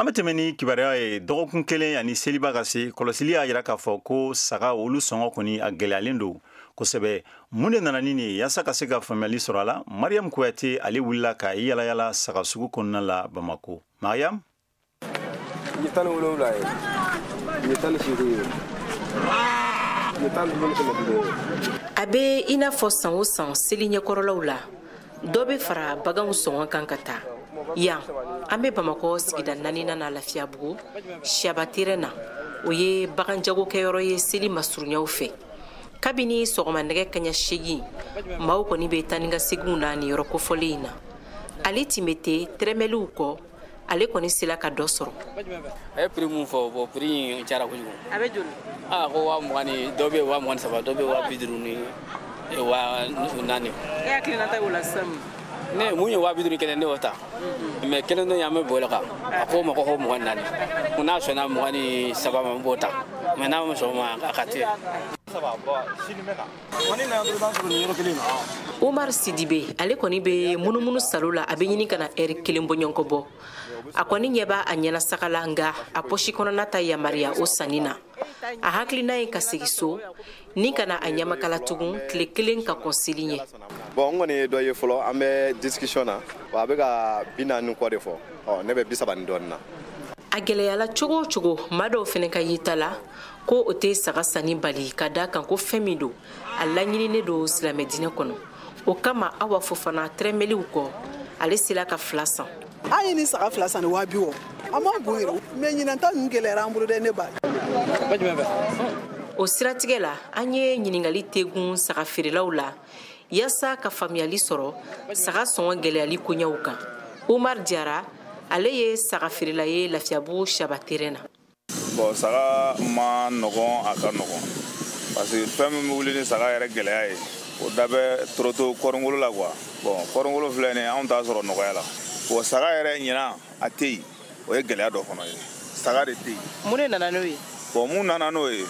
An bɛ tɛmɛ ni kibaruya ye. Dɔgɔkun kelen ani seliba ka se, kɔlɔsili y'a jira k'a fɔ ko saga, olu sɔngɔ kɔni, a gɛlɛyalen don kosɛbɛ. Mun de nana ni nin ye? Yaasa ka se ka faamuyali sɔrɔ a la, Mariam Kuyate, ale wulila ka i yala yala saga sugu kɔnɔna la Bamako. Mariam. Nin 17 ye, nin ye 18 ye, nin ye 15 ni 500 ye. A bɛ i n'a fɔ san o san, seli ɲɛkɔrɔlaw la, dɔ bɛ fara baganw sɔngɔ kan ka taa. Yan, an bɛ Bamakɔ sigida naaninan na, Lafiyabugu Siyaba terrain na. O ye bagan jagokɛyɔrɔ ye seli masurunyaw fɛ. Kabini sɔgɔma nɛgɛ kaɲa 8, maaw kɔni bɛ taa ni ka seginw na nin yɔrɔ kofɔlen in na. Ale Timete tɛrɛmɛliw kɔ, ale kɔni sela ka dɔ sɔrɔ. A ye prix mun fɔ, bon, prix in cayara kojugu. A bɛ joli? Aa, ko 20 000 ni dɔ bɛ yen, 23 000, dɔ bɛ yen, 50 000 ni 40 000. E hakilinata y'o la sisan? Ne mun ye 51 000, ne y'o ta, mais kelen dɔ in, an bɛ boli kan, a ko ma ko 24 000. N'a sɔnna 23 ma, n b'o ta, mais n'a ma sɔn o ma, a ka to yen. Umar Sidibe, ale kɔni bɛ munumunu salo la. A bɛ ɲini ka na ɛri kelen bɔɲɔgɔnkɔ bɔ. A kɔni ɲɛ b'a a ɲɛna saga la, nka a pɔsi kɔnɔna ta yamaruya o sanni na. A hakilina ye ka segin so ni ka na a ɲamakala tugun tile kelen ka kɔn seli ɲɛ. Bon, n kɔni ye dɔ ye fɔlɔ, an bɛ discussion na wa. A bɛ ka 40 kɔ de fɔ. Ɔ, ne bɛ 30 ni dɔɔnin na. A gɛlɛyala cogo o cogo, maa dɔw fɛnɛ ka yeta la ko o tɛ saga sanni bali, ka da kan ko fɛn min don, a laɲininen don silamɛdinɛ kɔnɔ. O kama, Awa Fofana, tɛrɛmɛliw kɔ, ale sela ka fila san. An ye ni saga fila san ni 60 000. A ma bon yɛrɛ, mais ɲinan ta ninnu gɛlɛyara an bolo dɛ, ne ba. O siratigɛ la, an ye ɲiningali tegun saga feerelaw la yaasa ka faamuyali sɔrɔ saga sɔngɔ gɛlɛyali koɲɛw kan. Umar Jara, ale ye saga feerela ye Lafiyabugu Saba terrain na. Bon, saga ma nɔgɔn, a ka nɔgɔn, parce que fɛn min bɛ wuli ni saga yɛrɛ gɛlɛya ye, o da bɛ toroto kɔrɔngolo la quoi. Bon, kɔrɔngolo filɛ nin ye, anw t'a sɔrɔ nɔgɔya la. Bon, saga yɛrɛ ɲinan a tɛ yen, o ye gɛlɛya dɔ fana ye, saga de tɛ yen. Mun de nana n'o ye? Bon, mun nana n'o ye,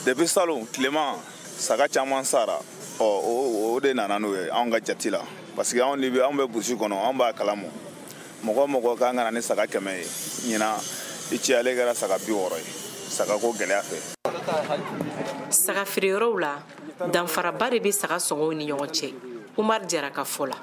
depuis salon tilema, saga caman sara. Ɔ, o de nana n'o ye anw ka jate la, parce que anw de bɛ, anw bɛ burusi kɔnɔ, anw b'a kalama. Mɔgɔ o mɔgɔ kan ka na ni saga 100 ye, ɲinan i cayalen kɛra saga 60 ye, sagako gɛlɛya fɛ. Saga feereyɔrɔw la, danfaraba de bɛ saga sɔngɔw ni ɲɔgɔn cɛ, Umar Jara ka fɔ la.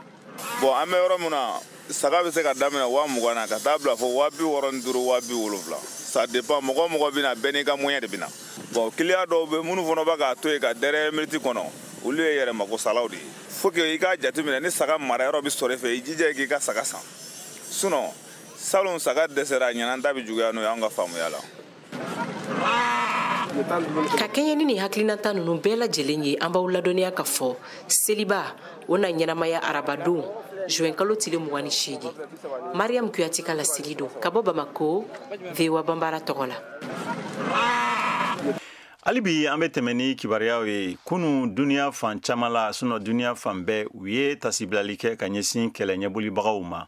Bon, an bɛ yɔrɔ min na, saga bɛ se ka daminɛ 20 000 na ka taa bila fo 65 000, 70 000. Ça dépend, mɔgɔ o mɔgɔ bɛ na, bɛɛ n'i ka moyen de bɛ na. Bon, client dɔw bɛ minnu fana bɛ k'a to yen ka dernière minute kɔnɔ, olu ye yɛrɛmagosalaw de ye. Faut que i k'a jateminɛ, ni saga mara yɔrɔ bɛ sɔrɔ i fɛ, i jija i k'i ka saga san. Sinon salon saga dɛsɛra, ɲinan ta bɛ juguya n'o ye, anw ka faamuya la. Ka kɛɲɛ ni nin hakilinata ninnu bɛɛ lajɛlen ye, an b'aw ladɔnniya ka fɔ seliba o na ɲɛnamaya arabadon, juin kalo tile 28. Mariam Kuyati ka laseli don ka bɔ Bamako, VOA Banbara tɔgɔ la. Hali bi, an bɛ tɛmɛ ni kibaruyaw ye. Kunu, duniya fan caman la, sinɔ duniya fan bɛɛ, u ye tasibilali kɛ ka ɲɛsin kɛlɛ ɲɛbolibagaw ma.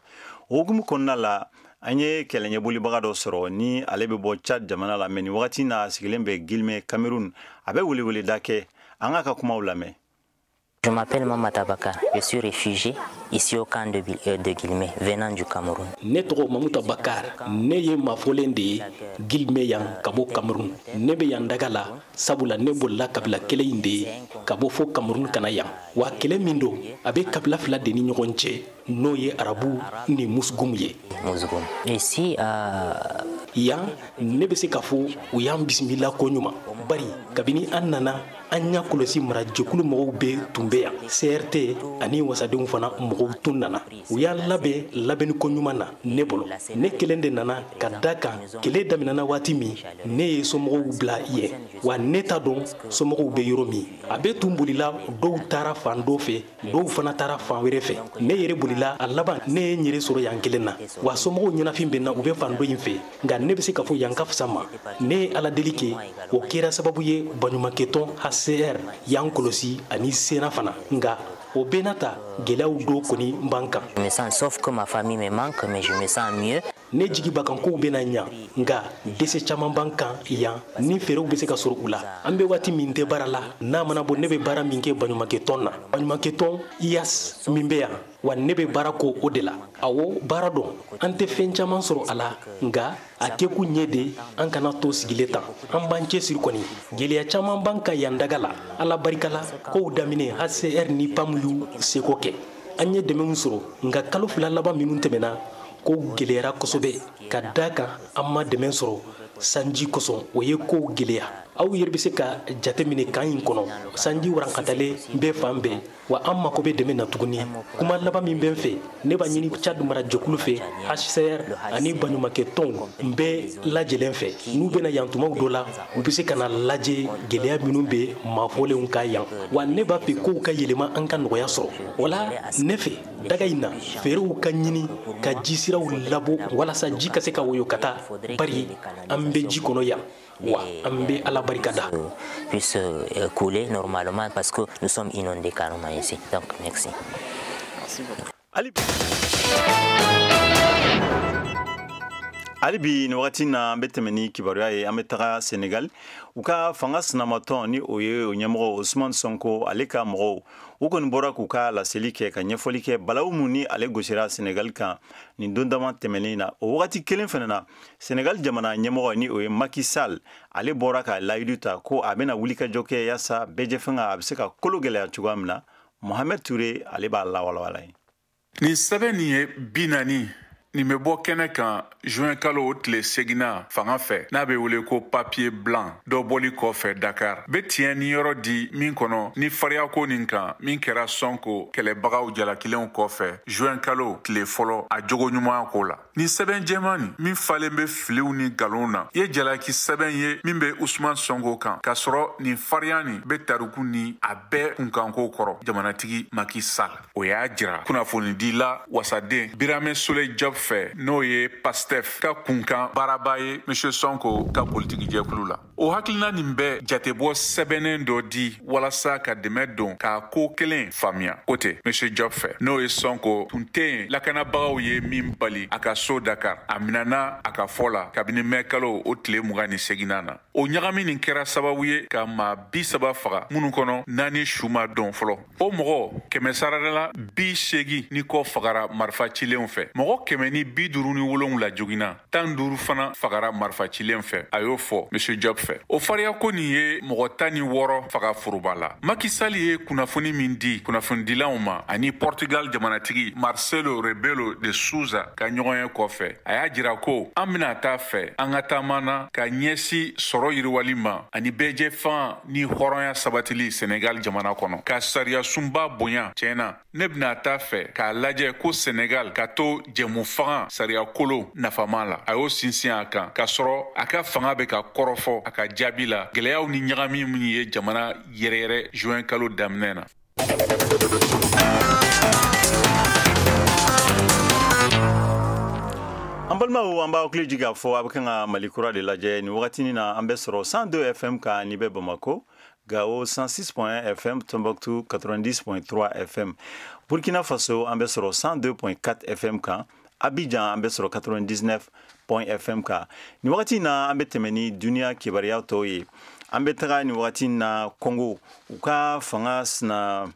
O hukumu kɔnɔna la, an ye kɛlɛ ɲɛbolibaga dɔ sɔrɔ ni ale bɛ bɔ Tchad jamana la, mais nin wagati n'a sigilen bɛ Guilmé, Cameroun. A bɛ weleweleda kɛ, an k'a ka kumaw lamɛn. Je m'appelle Mamata Bakar, je suis réfugié ici au camp de Guilmé, venant du Cameroun. Ne tɔgɔ Mamuta Bakar, ne ye mafolen de ye Guilmé yan ka bɔ Cameroun. Ne bɛ yan daga la, sabula ne bolila kabila kelen in de ye ka bɔ fo Cameroun ka na yan. Wa kɛlɛ min don, a bɛ kabila fila de ni ɲɔgɔn cɛ, n'o ye arabu ni Musgum ye. Musgum. Ici, Yan, ne bɛ se k'a fɔ u y'an bisimila koɲuman, bari kabini an nana, an y'a kɔlɔsi marajɛkulu mɔgɔw bɛɛ tun bɛ yan, CRT ani wasadenw fana mɔgɔw tun nana. U y'an labɛn labɛnni koɲuman na. Ne bolo, ne kelen de nana, ka da kan kɛlɛ daminɛna waati min, ne ye somɔgɔw bila yen, wa ne t'a dɔn somɔgɔw bɛ yɔrɔ min. A bɛɛ tun bolila, dɔw taara fan dɔ fɛ, dɔw fana taara fan wɛrɛ fɛ. Ne yɛrɛ bolila, a laban ne ye n yɛrɛ sɔrɔ yan kelen na. Wa somɔgɔw ɲɛnafin bɛ n na, u bɛ fan dɔ in fɛ, nka ne bɛ se k'a fɔ yan ka fisa ma. Ne ye Ala deli kɛ, o kɛra sababu ye baɲumankɛtɔn HCR y'an kɔlɔsi ani Sena fana. Nka o bɛɛ n'a ta, gɛlɛyaw dɔw kɔni b'an kan. Je me sens, sauf que ma famille me manque, mais je me sens mieux. Ne jigi b'a kan kow bɛna ɲa, nka dɛsɛ caman b'an kan yan ni fɛɛrɛw bɛ se ka sɔrɔ u la. An bɛ waati min tɛ baara la, n'a mana bɔ ne bɛ baara min kɛ baɲumankɛtɔn na, baɲumankɛtɔn IAS min bɛ yan, wa ne bɛ baara ko o de la. Awɔ, baara dɔn, an tɛ fɛn caman sɔrɔ a la, nka a kɛkun ɲɛ de an kana to sigilen tan. An b'an cɛsiri kɔni, gɛlɛya caman b'an kan yan daga la. Ala barika la, kow daminɛ HCR ni PAM y'u seko kɛ. An ye dɛmɛw sɔrɔ, nka kalo 2 laban minnu tɛmɛna, kow gɛlɛyara kosɛbɛ ka da kan an ma dɛmɛ sɔrɔ sanji kosɔn, o ye kow gɛlɛya. Aw yɛrɛ bɛ se ka jateminɛ kan in kɔnɔ, sanji warankatalen bɛ fan bɛɛ, wa an mako bɛ dɛmɛ na tuguni. Kuma laban min bɛ n fɛ, ne b'a ɲini Tchad marajɛkulu fɛ, HCR ani baɲumankɛtɔnw bɛɛ lajɛlen fɛ, n'u bɛna yan tumaw dɔ la, u bɛ se ka na lajɛ gɛlɛya minnu bɛ maafɔlenw kan yan. Wa ne b'a fɛ kow ka yɛlɛma, an ka nɔgɔya sɔrɔ. Wala ne fɛ daga in na, fɛɛrɛw ka ɲini ka jisiraw labɔ walasa ji ka se ka woyo ka taa, bari an bɛ ji kɔnɔ yan. Wa an bɛ Ala barika da. Puisse couler normalement parce que nous sommes inondés carrément ici. Donc merci. Merci beaucoup. Hali bi nin wagati na, an bɛ tɛmɛ ni kibaruya ye. An bɛ taga Senegal, u ka fanga sinamatɔn ni o ye o ɲɛmɔgɔ Ousmane Sonko, ale ka mɔgɔw, u kɔni bɔra k'u ka laseli kɛ ka ɲɛfɔli kɛ balawu mun ni ale gosira Senegal kan nin don dama tɛmɛnen na. O wagati kelen fana na, Senegal jamana ɲɛmɔgɔ ni o ye Macky Sall, ale bɔra ka layidu ta ko a bɛna wulikajɔ kɛ yaasa bɛɛjɛfanga a bɛ se ka kolo gɛlɛya cogoya min na. Mohamed Touré, ale b'a lawalawala ye. Nin sɛbɛn nin ye 40 nin bɛ bɔ kɛnɛ kan juin kalo o tile 8nan fanga fɛ, n'a bɛ wele ko papier blanc dɔ bɔli kɔfɛ Dakar, bɛ tiɲɛ ni yɔrɔ di min kɔnɔ ni fariyako nin kan min kɛra Sonko kɛlɛbagaw jalakilenw kɔfɛ juin kalo tile fɔlɔ a jogo ɲuman ko la. Nin sɛbɛn jɛman nin min falen bɛ filiw ni nkalonw na ye jalaki sɛbɛn ye min bɛ Ousmane Sonko kan, k'a sɔrɔ nin fariya nin bɛ tariku ni a bɛɛ kunkanko kɔrɔ jamanatigi Macky Sall. O y'a jira kunnafonidila wasaden Birame Souleye Diop fɛ, n'o ye Pastef ka kunkan baaraba ye Monsieur Sonko ka politiki jɛkulu la. O hakilina nin bɛ jatebɔ sɛbɛnnen dɔ di walasa ka dɛmɛ don k'a ko kelen faamuya ko ten Monsieur Diop fɛ, n'o ye Sonko tun tɛ yen lakanabagaw ye min bali a ka so Dakar. A minɛna a ka fɔ la kabini mɛ kalo o tile 28nan na. O ɲagami nin kɛra sababu ye ka maa 30 faga, minnu kɔnɔ 4 su ma dɔn fɔlɔ. O mɔgɔ 100 sarada 80 ni kɔ fagara marifa cilenw fɛ, mɔgɔ 157 joginna, 15 fana fagara marifa cilen fɛ, a y'o fɔ Monsieur Diop fɛ. O fariyako nin ye mɔgɔ 16 faga foroba la. Macky Sall ye kunnafoni min di kunnafonidilanw ma ani Portugal jamanatigi Marcelo Rebelo de Souza ka ɲɔgɔn ye kɔfɛ, a y'a jira ko an bɛna taa fɛ an ka taama na ka ɲɛsin sɔrɔ yiriwali ma ani bɛɛjɛfan ni hɔrɔnya sabatili Senegal jamana kɔnɔ, ka sariya sunba bonya. Tiɲɛ na, ne bɛna taa fɛ k'a lajɛ ko Senegal ka to jɛmufaga sariya kolo nafama la. A y'o sinsin a kan k'a sɔrɔ a ka fanga bɛ ka kɔrɔfɔ a ka jaabi la gɛlɛyaw ni ɲagami min ye jamana yɛrɛyɛrɛ juin kalo daminɛ na. An balimaw, an b'aw hakili jigin k'a fɔ a bɛ kan ka Mali kura de lajɛ nin wagatinin na. An bɛ sɔrɔ 102 FM kan ni bɛ Bamako, Gao 106.1 FM, Tombouctou 90.3 FM, Burkina Faso an bɛ sɔrɔ 102.4 FM kan, Abidjan an bɛ sɔrɔ 99 FM kan. Nin wagati na, an bɛ tɛmɛ ni duniya kibaruya tɔw ye. An bɛ taga nin wagati na Congo, u ka fanga sina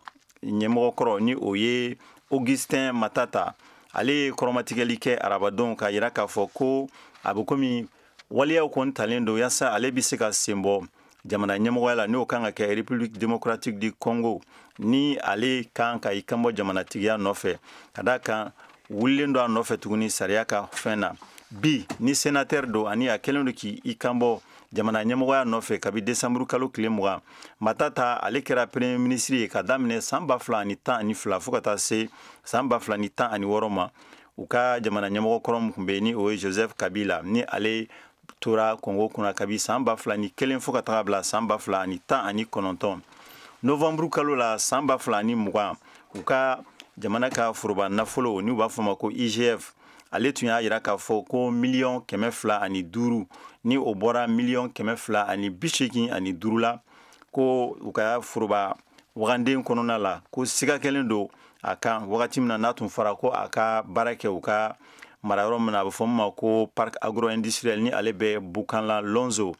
ɲɛmɔgɔ kɔrɔ ni o ye Augustin Matata, ale ye kɔrɔmatigɛli kɛ arabadon k'a yira k'a fɔ ko a bɛ komi waleyaw kɔni talen don yaasa ale bɛ se ka sen bɔ jamana ɲɛmɔgɔya la, n'o kan ka kɛ République démocratique du Congo, ni ale kan ka i kanbɔ jamanatigiya nɔfɛ, ka d'a kan wulilen don a nɔfɛ tuguni sariya ka fɛn na. Bi ni sénateur don ani a kɛlen don k'i kanbɔ jamana ɲɛmɔgɔya nɔfɛ kabi décembre kalo tile 20. Matata, ale kɛra premier ministre ye ka daminɛ san 2012 fo ka taa se san 2016 ma. U ka jamana ɲɛmɔgɔ kɔrɔ min tun bɛ yen ni o ye Joseph Kabila, ni ale tora Congo kunna kabi san 2001 fo ka taga bila san 2019 novembre kalo la san 2020, u ka jamana ka foroba nafolo n'u b'a fɔ ma ko IGF, ale tun y'a yira k'a fɔ ko 205 miliyɔn ni o bɔra 285 miliyɔn la, ko u ka foroba waganden kɔnɔna la, ko siga kɛlen don a kan wagati min na n'a tun fɔra ko a ka baara kɛ u ka mara yɔrɔ min na, a bɛ fɔ min ma ko parc agro-industriel, ni ale bɛ Bukanla Lonzo.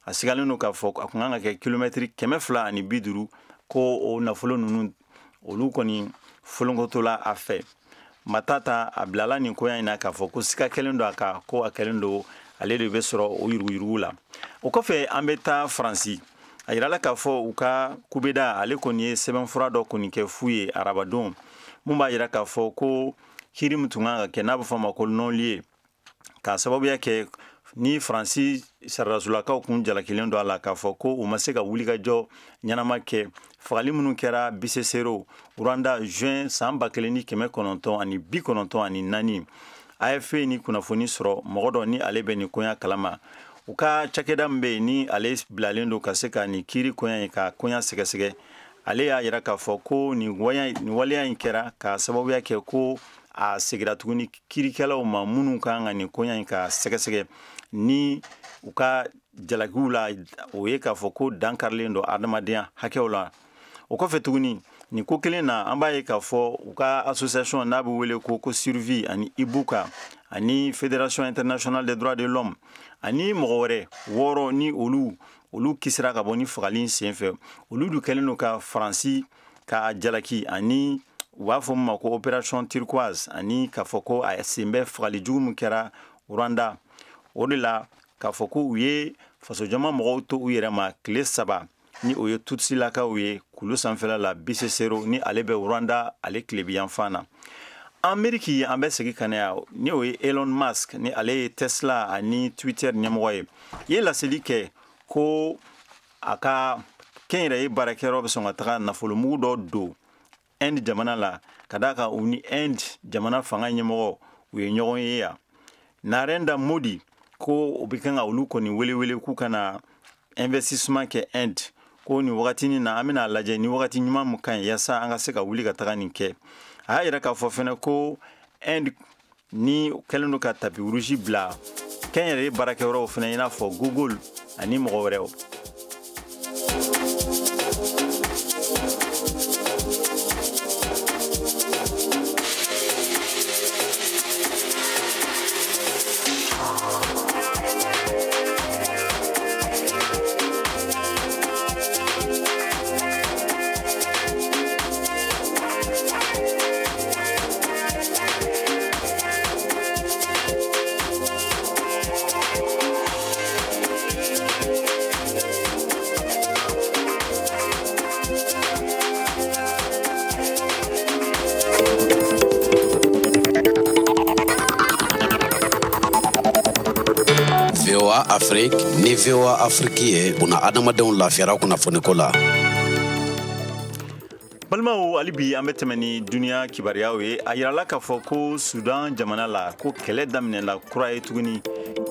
A sigalen don k'a fɔ a kun kan ka kɛ kilomɛtiri 250, ko o nafolo ninnu olu kɔni folonkotola a fɛ. Matata a bilala nin koya in na k'a fɔ ko sika kɛlen don a kan, ko a kɛlen don ale de bɛ sɔrɔ o yuruguyurugu la. O kɔfɛ, an bɛ taa Faransi. A yirala k'a fɔ u ka kubeda, ale kɔni ye sɛbɛnfura dɔ kɔni kɛ fu ye arabadon, mun b'a yira k'a fɔ ko kiiri min tun kan ka kɛ, n'a bɛ fɔ a ma ko non-lieu, k'a sababuya kɛ ni Faransi sariyasulakaw kun jalakilen don a la k'a fɔ ko u ma se ka wulikajɔ ɲɛnama kɛ fagali minnu kɛra Bisesero, Rwanda, juin san 1994. AFP ni kunnafoni sɔrɔ mɔgɔ dɔ ni ale bɛ nin koɲa kalama, u ka cakɛda min bɛ yen ni ale bilalen don ka se ka nin kiiri koɲa in ka koɲa sɛgɛsɛgɛ, ale y'a yira k'a fɔ ko nin waleya in kɛra ka sababuya kɛ ko a segira tuguni kiirikɛlaw ma minnu kan ka nin koɲa in ka sɛgɛsɛgɛ ni u ka jalakiw la, o ye k'a fɔ ko dankarilen don adamadenya hakɛw la. O kɔfɛ tuguni, nin ko kelen na, an b'a ye k'a fɔ u ka association n'a bɛ wele ko Survie ani Ibuka ani Fédération internationale des droits de l'homme ani mɔgɔ wɛrɛ 6 ni olu kisira ka bɔ ni fagali in sen fɛ, olu dun kɛlen don ka Faransi ka jalaki ani u b'a fɔ min ma ko opération Turquoise, ani k'a fɔ ko a sen bɛ fagali jugu min kɛra Rwanda. O de la k'a fɔ ko u ye fasojama mɔgɔw to u yɛrɛ ma tile 3, ni o ye Tutsilakaw ye kulu sanfɛla la Bisesero, ni ale bɛ Rwanda ale tilebiyanfan na. Ameriki, an bɛ segin ka na yan, ni o ye Elon Musk, ni ale ye Tesla ani Twitter ɲɛmɔgɔ ye, ye laseli kɛ ko a ka kɛnyɛrɛye baarakɛyɔrɔ bɛ sɔn ka taga nafolomugu dɔ don Inde jamana la, ka d'a kan u ni Inde jamana fanga ɲɛmɔgɔ u ye ɲɔgɔn ye yan. Narendra Modi ko u bɛ kan ka olu kɔni wele wele k'u ka na investissement kɛ Inde, ko nin wagatinin na an bɛna lajɛ ni wagati ɲuman min ka ɲi yaasa an ka se ka wuli ka taga nin kɛ. A y'a yira k'a fɔ fɛnɛ ko Inde ni kɛlen don ka tapis rouge bila kɛnyɛrɛye baarakɛyɔrɔw fɛnɛ, i n'a fɔ Google ani mɔgɔ wɛrɛw. VOA Afrique ni VOA Afrique ye buna adamadenw lafiyara kunnafoniko la. Balimaw, hali bi an bɛ tɛmɛ ni duniya kibaruyaw ye. A yirala k'a fɔ ko Sudan jamana la, ko kɛlɛ daminɛla kura ye tuguni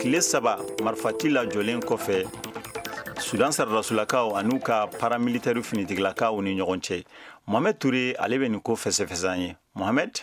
tile 3 marifati lajɔlen kɔfɛ Sudan saradasulakaw an'u ka paramilitaire finitigilakaw ni ɲɔgɔn cɛ. Mohamed Touré, ale bɛ nin ko fɛsɛfɛsɛ an ye. Mohamed.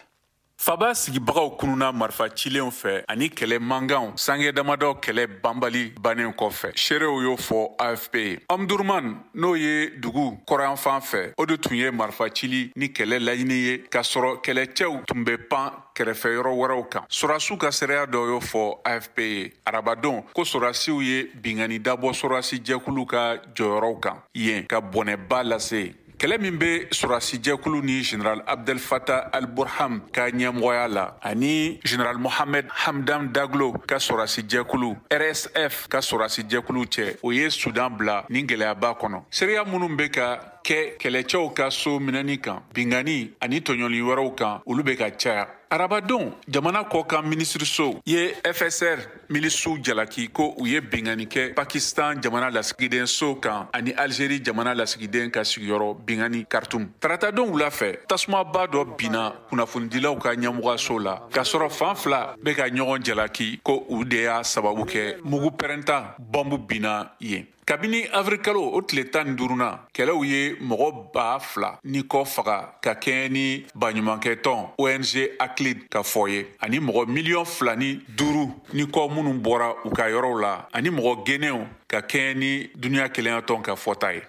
Faba sigibagaw kununa marifa cilenw fɛ ani kɛlɛ mankanw sange damadɔ kɛlɛ banbali bannen kɔfɛ, seerew y'o fɔ AFP ye. Omdurman, n'o ye dugu kɔrɔyanfan fɛ, o de tun ye marifa cili ni kɛlɛ laɲini ye, k'a sɔrɔ kɛlɛcɛw tun bɛ pan kɛrɛfɛ yɔrɔ wɛrɛw kan. Sɔrɔdasiw ka seereya dɔ y'o fɔ AFP ye arabadon ko sɔrɔdasiw ye binkanni dabɔ sɔrɔdasi jɛkulu ka jɔyɔrɔw kan yen ka bɔnɛba lase. Kɛlɛ min bɛ sɔrɔdasi ni général Abdel Fattah al-Burham ka ɲɛmɔgɔya la ani général Mohamed Hamdan Daglo ka sɔrɔdasi jɛkulu RSF ka sɔrɔdasi jɛkulu cɛ, o ye Sudan bila nin gɛlɛyaba kɔnɔ. Seereya minnu bɛ ka kɛ kɛlɛcɛw ka so minɛni kan, binkanni ani tɔɲɔli wɛrɛw kan, olu bɛ ka caya. Arabadon, jamana kɔkan minisiriso ye FSR milisiw jalaki ko u ye binkanni kɛ Pakistan jamana lasigiden so kan ani Algérie jamana lasigiden ka sigiyɔrɔ binkanni Khartoum. Taratadon wula fɛ, tasumaba dɔ binna kunnafonidilaw ka ɲɛmɔgɔso la, k'a sɔrɔ fan fila bɛ ka ɲɔgɔn jalaki ko u de y'a sababu kɛ mugu pɛrɛnta bɔnbu binna yen. Kabini avril o tile 15nan, kɛlɛw ye mɔgɔ 2000 ni kɔ faga ka kɛɲɛ ni baɲumankɛtɔn ONG ACLED ka fɔ ye, ani mɔgɔ miliyɔn 2.5 ni kɔ minnu bɔra u ka yɔrɔw la, ani mɔgɔ gɛnnenw ka kɛɲɛ ni duniɲa kelenyatɔn ka fɔta ye.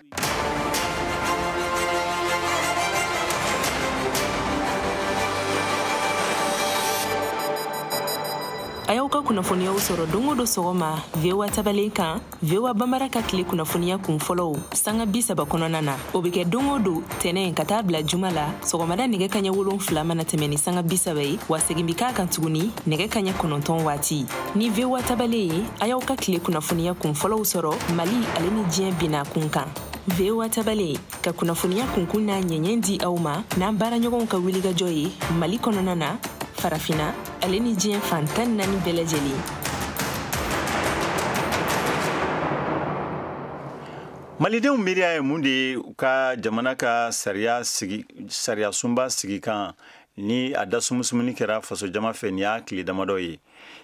A y'aw ka kunnafoniyaw sɔrɔ don o don sɔgɔma VOA tabalen kan, VOA Bambara ka tile kunnafoniya kun fɔlɔw sanga 30 kɔnɔna na. O bɛ kɛ don o don tɛnɛn ka taa bila juma la sɔgɔmada nɛgɛ kaɲɛ 7 mana tɛmɛ ni sanga 30 ye, wa segin bɛ k'a kan tuguni nɛgɛ kaɲɛ 9 waati. Ni VOA tabalen ye, a y'aw ka tile kunnafoniya kun fɔlɔw sɔrɔ Mali ale ni diɲɛ binna kun kan. VOA tabalen ka kunnafoniya kunkun n'a ɲɛɲɛ di aw ma n'an baaraɲɔgɔnw ka wulikajɔ ye Mali kɔnɔna na, Farafina ale ni diɲɛ fan 14 bɛɛ lajɛlen. Malidenw miiriya ye mun de ye u ka jamana ka sariya sunba sigi kan ni a dasumusumuni kɛra fasojama fɛ nin y'a tile damadɔ ye?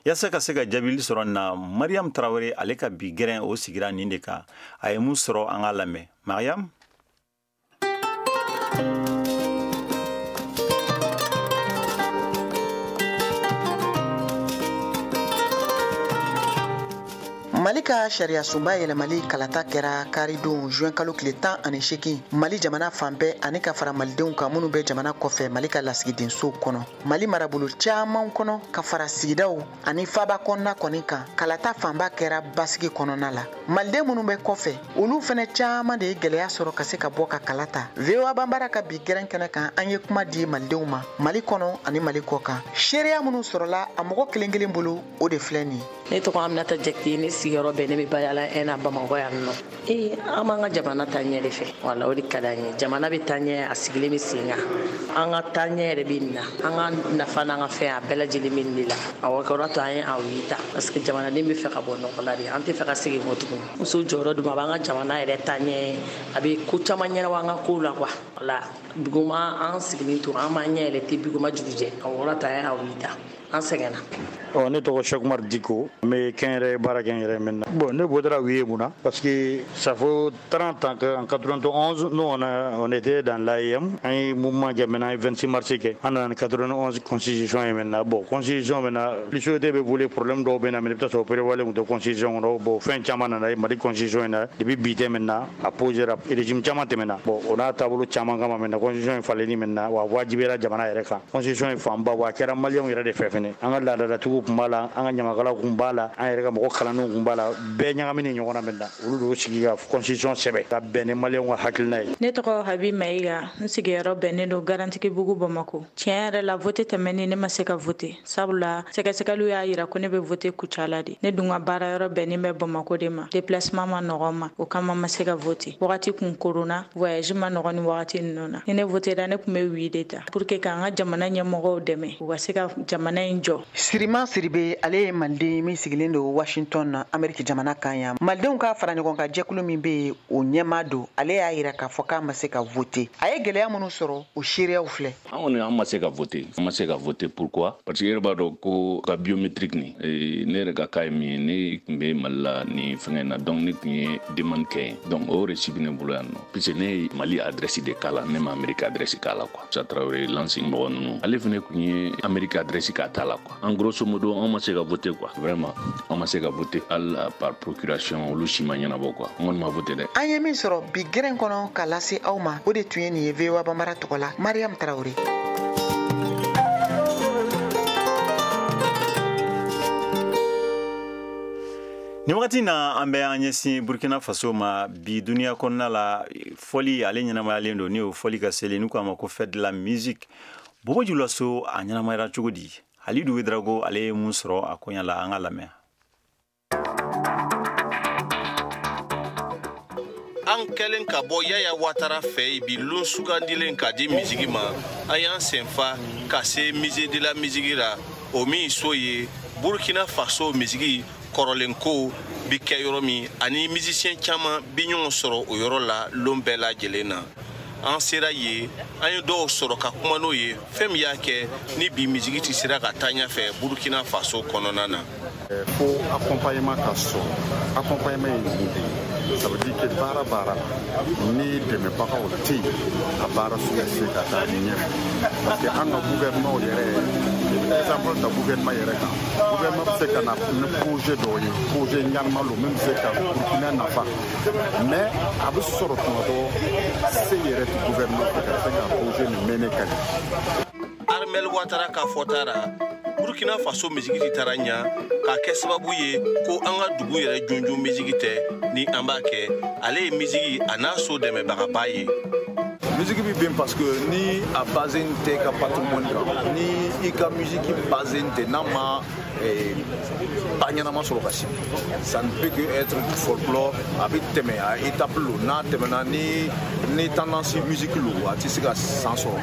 Yaasa ka se ka jaabili sɔrɔ na, Mariam Tarawele ale ka bi gɛrɛn o sigira nin de kan. A ye mun sɔrɔ, an k'a lamɛn. Mariam. Mali ka sariya sunba yɛlɛmali kalata kɛra karidon juin kalo tile 18 Mali jamana fan bɛɛ, ani ka fara malidenw kan minnu bɛ jamana kɔfɛ Mali ka lasigidenso kɔnɔ. Mali marabolo caman kɔnɔ ka fara sigidaw ani faba kɔnɔna kɔni kan, kalata fanba kɛra basigi kɔnɔna la. Maliden minnu bɛ kɔfɛ, olu fɛnɛ caman de ye gɛlɛya sɔrɔ ka se ka bɔ ka kalata. VOA Bambara ka bi gɛrɛn kɛnɛ kan, an ye kuma di malidenw ma Mali kɔnɔ ani Mali kɔ kan. Seereya minnu sɔrɔla a mɔgɔ kelen kelen bolo, o de filɛ nin ye. Ne tɔgɔ Aminata Jakite, ne sigiyɔrɔ bɛn ne bɛ Bayala ɛna Bamakɔ yan nɔ. An b'an ka jamana taa ɲɛ de fɛ, wala o de ka d'an ye. Jamana bɛ taa ɲɛ, a sigilen bɛ sen kan. An ka taa ɲɛ yɛrɛ bɛ nin na, an ka nafa n'an ka fɛn a bɛɛ lajɛlen bɛ nin de la. Awɔ, kɔrɔ to an ye aw yi ta, parce que jamanaden bɛ fɛ ka bɔ nɔgɔ la de, an tɛ fɛ ka segin kɔ tuguni. Muso jɔyɔrɔ dun, a b'an ka jamana yɛrɛ taa ɲɛ, a bɛ ko caman ɲɛnabɔ an ka kow la quoi. Wala bigoma an sigilen to, an b'an ɲɛ yɛlɛ te bigoma jugujɛ. Awɔ, ta an ye aw yi ta, an sɛgɛnna. Ɔ, ne tɔgɔ Cheikh Oumar Diko, n bɛ kɛnyɛrɛ baara kɛ n yɛrɛ maintenant. Bon, ne votera oui mun na, parce que ça fait 30 ans qu'en 91 nous on était dans l'AEM, an ye mouvement kɛ maintenant, an ye 26 mars kɛ, an nana ni 91 constitution ye maintenant. Bon, constitution maintenant, les sociétés bɛ wuli, problème dɔw bɛ na, mais i bɛ taa sɔrɔ prévoyalen tun tɛ constitution kɔnɔ. Bon, fɛn caman nana ye Mali constitution in na depuis bi tɛ maintenant, a posera régime caman tɛmɛna. Bon, o n'a taabolo caman kama maintenant, constitution in falenni maintenant, wa wajibiyara jamana yɛrɛ kan. Constitution in fanba, wa a kɛra maliyɛnw yɛrɛ de fɛ fɛnɛ. An ka laadalatigiw tun b'a la, an ka ɲamakalaw tun b'a la, an yɛrɛ ka mɔgɔ kalannenw tun b'a la, bɛɛ ɲagaminen ɲɔgɔn na maintenant. Olu de y'o sigi ka constitution sɛbɛn ka bɛn ni maliyɛnw ka hakilina ye. Ne tɔgɔ Habi Mayiga, n sigiyɔrɔ bɛnnen don Garantigibugu Bamakɔ. Tiɲɛ yɛrɛ la, vote tɛmɛnen ne ma se ka vote, sabula sɛgɛsɛgɛliw y'a yira ko ne bɛ vote Kucala de. Ne dun ka baarayɔrɔ bɛnnen bɛ Bamakɔ de ma, déplacement ma nɔgɔ ma, o kama ma se ka vote. Wagati kun koronna, voyage ma nɔgɔ ni wagati ninnu na. Ni ne votera, ne tun bɛ oui de ta pour que k'an ka jamana ɲɛmɔgɔw dɛmɛ u ka se ka jamana in jɔ. Sirima Siribe, ale ye maliden min sigilen don Washington na, Ameriki jamana kan yan. Malidenw ka fara ɲɔgɔn kan jɛkulu min bɛ yen, o ɲɛmaa don. Ale y'a yira k'a fɔ k'a ma se ka voter. A ye gɛlɛya minnu sɔrɔ, o seereyaw filɛ. An kɔni, an ma se ka voter, an ma se ka voter. Pourquoi? Parce que i yɛrɛ b'a dɔn ko ka biométrique nin, ne yɛrɛ ka cas ye min ye, ne tun bɛ Mali la ni fɛngɛ in na, donc ne tun ye demande kɛ yen, donc o reçu bɛ ne bolo yan nɔ, puisque ne ye Mali adresse de k'a la, ne ma Amérique adresse k'a la quoi. Musa Traoré lancing mɔgɔ ninnu, ale fɛnɛ tun ye Amérique adresse k'a ta la quoi. En grosso modo, an ma se ka voter quoi, vraiment an ma se ka voter, hali par procuration olu si ma ɲɛnabɔ quoi. An kɔni ma voter dɛ. An ye min sɔrɔ bi gɛrɛn kɔnɔ ka lase aw ma, o de tun ye nin ye VOA Bambara tɔgɔ la, Mariam Tarawele. Nin wagati na, an bɛ an ɲɛsin Burkina Faso ma. Bi duniya kɔnɔna la, fɔli ale ɲɛnamayalen don, ni o fɔli ka seli n'u k'a ma ko fête de la musique Bobo Julaso, a ɲɛnamayara cogo di? Halidu Ouédraogo ale ye mun sɔrɔ a koɲa la, an ka lamɛn. An kɛlen ka bɔ Yaya Watara fɛ yen bi lon sugandilen ka di misigi ma, an y'an senfa ka se musée de la musique la, o min so ye Burkina Faso misigi kɔrɔlen ko bi kɛ yɔrɔ min, ani musicien caman bi ɲɔgɔn sɔrɔ o yɔrɔ la lon bɛɛ lajɛlen na. An sera yen, an ye dɔw sɔrɔ ka kuma n'o ye fɛn min y'a kɛ ni bi misigi tɛ sera ka taa ɲɛfɛ Burkina Faso kɔnɔna na. Fo accompagnement ka sɔrɔ. Accompagnement ye mun de ye? Ça veut dire que baara baara la, ni dɛmɛbagaw tɛ yen, a baara sugu tɛ se ka taa ɲɛfɛ, parce que an ka gouvernement yɛrɛ, exemple ta gouvernement yɛrɛ kan, gouvernement bɛ se ka na ni projet dɔw ye, projet ɲanama don min bɛ se ka Burkina nafa, mais a bɛ sɔrɔ tuma dɔ se yɛrɛ tɛ gouvernement fɛ ka se ka projet nin mɛnɛ ka ɲɛ. Armel Ouattara ka fɔta ra, Burkina Faso misigi taara ɲa k'a kɛ sababu ye ko an ka dugu yɛrɛ junjun misigi tɛ ni an b'a kɛ. Ale ye misigi a n'a so dɛmɛbagaba ye. Musique bɛ ben parce que ni a basé tɛ ka patrimoine kan, ni i ka musique basé tɛ n'a ma ba ɲɛnama sɔrɔ ka sigi, ça ne peut que être du folklore. A bɛ tɛmɛ a étape lo, n'a tɛmɛna ni tendance musique lo, a tɛ se ka san sɔrɔ.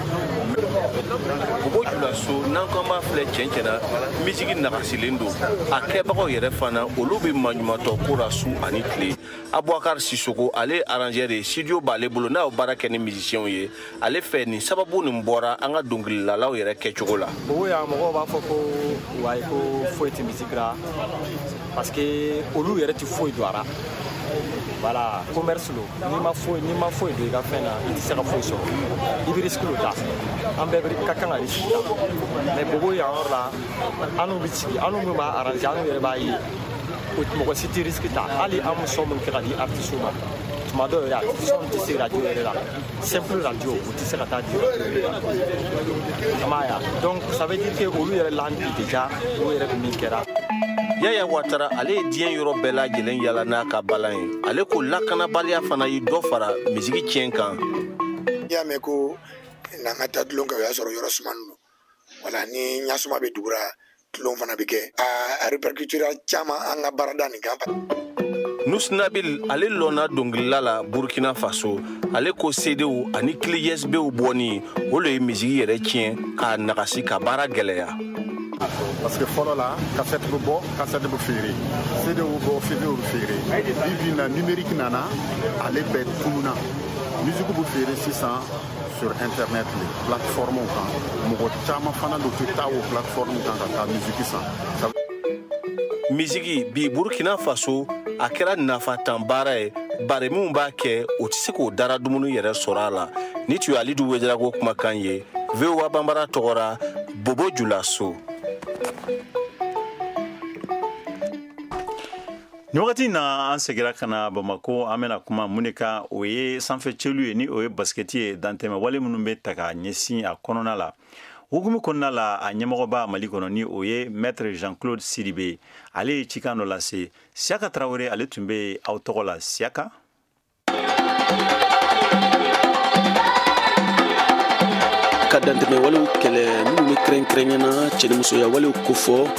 Bobo Julaso n'an ko an b'a filɛ tiɲɛ tiɲɛ na, misigi nagasilen don. A kɛbagaw yɛrɛ fana, olu bɛ maɲumantɔ ko la su ani tile. Abubakar Sisoko, ale ye arrangeur ye, studio b'ale bolo n'a y'o baara kɛ ni musiciens ye. Ale fɛ nin sababu nin bɔra an ka dɔnkilidalaw yɛrɛ kɛcogo la. Bobo yan, mɔgɔw b'a fɔ ko wayi, ko foyi tɛ musique la parce que olu yɛrɛ tɛ foyi don a la. Voilà, commerce lo, n'i ma foyi don i ka fɛn na, i tɛ se ka foyi sɔrɔ. I bɛ risque lo ta. An bɛɛ ka kan ka risque ta. Mais Bobo yan yɔrɔ la, an n'u bɛ sigi, an n'u min b'a arranger, an n'u yɛrɛ b'a ye. Mɔgɔ si tɛ risque ta. Hali an bɛ son min kɛ ka di artiste ma, tuma dɔw yɛrɛ a son tɛ se radio yɛrɛ la. Simple radio, o tɛ se ka taa di radio yɛrɛ la. I m'a ye wa? Donc ça veut dire que olu yɛrɛ l'an bi déjà, o yɛrɛ bɛ min kɛra. Yaya Watara, ale ye diɲɛ yɔrɔ bɛɛ lajɛlen yala n'a ka balan ye. Ale ko lakanabaliya fana ye dɔ fara misigi tiɲɛ kan. N'i y'a mɛn ko n'an ka taa tulon kɛ, o y'a sɔrɔ yɔrɔ sumanen don. Wala ni ɲasuma bɛ dugu la, tulon fana bɛ kɛ. A répercuté caman an ka baarada nin kan. Nusnabil, ale lɔnna dɔnkilila la Burkina Faso. Ale ko CDw ani clé USBw bɔni, o le ye misigi yɛrɛ tiɲɛ k'a nagasi ka baara gɛlɛya. Parce que fɔlɔ la, cassette bɛ bɔ, cassette bɛ feere, CD bɛ bɔ, CD bɛ feere. Bi bi in na, numérique nana, ale bɛɛ tununa. Musique bɛ feere sisan sur internet, les plateformes kan. Mɔgɔ caman fana do tɛ taa o plateforme kan ka taa musique san. Misigi bi Burkina Faso, a kɛra nafatan baara ye, bari minnu b'a kɛ, o tɛ se k'o dara dumuni yɛrɛ sɔrɔ a la. Ni tun ye Alidu Wedarago kumakan ye VOA Banbara tɔgɔra Bobo Julaso. Nin wagati na, an segira ka na Bamako. An bɛna kuma mun de kan? O ye sanfɛ celu ye, ni o ye basikɛti ye, dantɛmɛ wale minnu bɛ ta ka ɲɛsin a kɔnɔna la. Hukumu kɔnɔna la, a ɲɛmɔgɔba Mali kɔnɔ, ni o ye maître Jean-Claude Sidibe, ale ye cikan dɔ lase. Siyaka Tarawele, ale tun bɛ aw tɔgɔ la. Siyaka. Ka dantɛmɛ walew kɛlɛ minnu bɛ kɛrɛnkɛrɛnyana cɛnimusoya walew kofɔ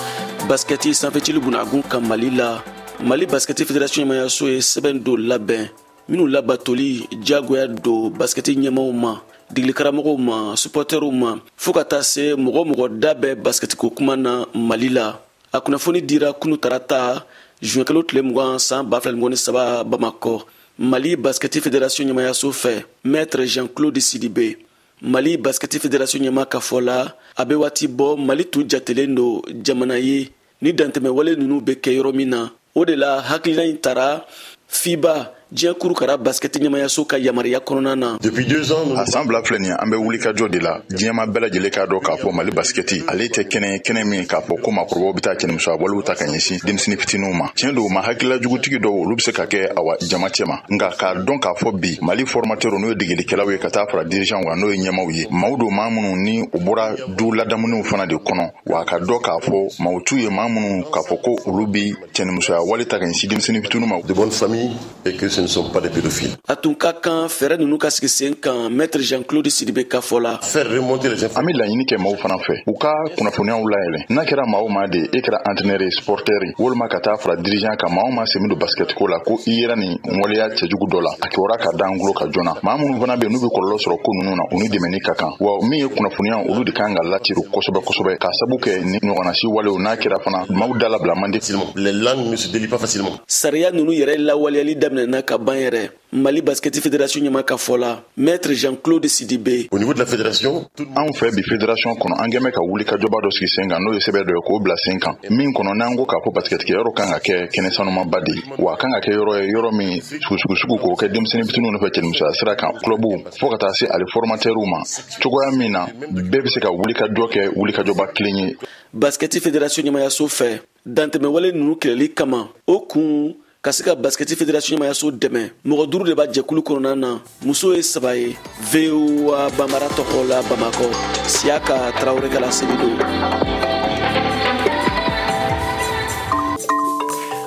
basikɛti sanfɛcili bunagun kan Mali la, Mali basikɛti fédération ɲɛmayaso ye sɛbɛn dɔ labɛn minnu labatoli diyagoya don basikɛti ɲɛmaw ma, degeli ma, supporterw ma, fɔɔ ka taa se mɔgɔ mɔgɔ da bɛ basikɛtiko kuma na Mali la. A kunnafoni dira kunu tarata juin kalo tile 20 san 2023 Bamakɔ, Mali basikɛti fédération ɲɛmayaso fɛ, maître Jean-Claude Sidibe. Mali basikɛti fédération ɲɛma ka fɔ la, a bɛ waati bɔ Mali tun jatelen don jamana ye ni dantɛmɛ wale ninnu bɛ kɛ yɔrɔ min na. O de la hakilina in tara FIBA, diɲɛ kurukara basikɛti ɲɛmayaso ka yamaruya kɔnɔna na. Depuis 2 ans, a san 2 filɛ nin ye, an bɛ wulikajɔ de la. Diɲɛma bɛɛ lajɛlen k'a dɔn k'a fɔ Mali basikɛti, ale tɛ kɛnɛ ye, kɛnɛ min k'a fɔ ko maakɔrɔbaw bɛ taa cɛnimusoya walew ta ka ɲɛsin denmisɛnnin fitininw ma. Tiɲɛ don, ma hakilila jugutigi dɔw, olu bɛ se ka kɛ awa jama cɛma. Nka k'a dɔn k'a fɔ bi, Mali formateur, n'o ye degelikɛlaw ye, ka taa fara dirigeant kan, n'o ye ɲɛmaw ye, maaw don, maa minnu ni u bɔra du ladamuniw fana de kɔnɔ. Wa ka dɔn k'a fɔ maaw t'u ye, maa minnu k'a fɔ ko olu bi cɛnimusoya wale ta ka ɲɛsin denmisɛnnin fitininw ma. De bonnes familles et que ce ne sont pas des pédophiles. A tun ka kan fɛɛrɛ ninnu ka sigi sen kan, maître Jean-Claude Sidibe ka fɔ la. Faire remonter les An bɛ laɲini kɛ maaw fana fɛ, u ka kunnafoniyaw layɛlɛn. N'a kɛra maa o maa de e kɛra entraîneur ye, supporter ye, walima ka taa fara dirigeant kan, maa o maa sen don basket ko la, ko i yera nin waleya cɛjugu dɔ la, a kibaruya ka d'an tulo ka joona. Maa minnu fana bɛ yen n'u bɛ kɔlɔlɔ sɔrɔ ko ninnu na, u ni dɛmɛni ka kan. Wa min ye kunnafoniya, olu de kan ka latiru kosɛbɛ kosɛbɛ, k'a sabu kɛ ni ɲɔgɔnnasi walew n'a kɛra fana, maaw da labila man di. Les langues ne se délient pas facilement. Sariya ninnu yɛrɛ lawaleyali daminɛna ka ban yɛrɛ, Mali basikɛti fédération ɲɛma ka fɔ la, maître Jean-Claude Sidibe. Au niveau de la fédération, Anw fɛ bi fédération kɔnɔ, an kɛn bɛ ka wuli ka jɔba dɔ sigi sen kan, n'o ye sɛbɛn dɔ ye k'o bila sen kan, min kɔnɔ n'an ko k'a fɔ basikɛtikɛyɔrɔ kan ka kɛ kɛnɛ sanumaba de ye, wa a kan ka kɛ yɔrɔ ye, yɔrɔ min sugusugusugu k'o kɛ denmisɛnnin fitininw nɔfɛ cɛnimusoya sira kan, clubw fɔɔ ka taa se ale formateurw ma, cogoya min na bɛɛ bɛ se ka wuli ka jɔ kɛ wulikajɔba kelen ye. Basikɛti fédération ɲɛmayaso fɛ, dantɛmɛwale ninnu kɛlɛli kama, o kun ka se ka basikɛti fédération ɲɛmayaso dɛmɛ. Mɔgɔ duuru de b'a jɛkulu kɔnɔna na, muso ye saba ye. VOA Banbara tɔgɔ la, Bamakɔ, Siyaka Tarawele ka laseli don.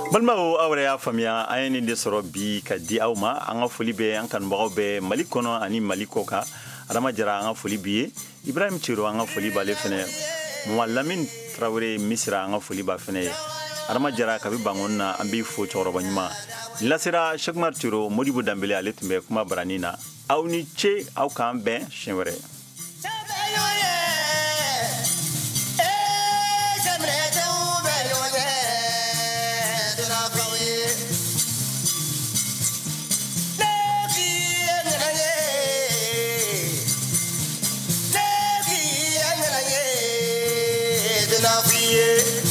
Balimaw, aw yɛrɛ y'a faamuya, an ye nin de sɔrɔ bi ka di aw ma. An ka foli bɛ an kanubagaw bɛɛ, Mali kɔnɔ ani Mali kɔ kan. Adama Jara, an ka foli b'i ye. Ibrahim Cero, an ka foli b'ale fɛnɛ. Mama Lamine Tarawele Misira, an ka foli b'a fɛnɛ ye. Adama Jara kabi Bangoni na, an b'i fo, cɛkɔrɔba ɲuman. Nin lasera Sekumar Cero, Modibo Danbele ale tun bɛ kuma barani na. Aw ni ce, aw k'an bɛn siɲɛ wɛrɛ. Yeah.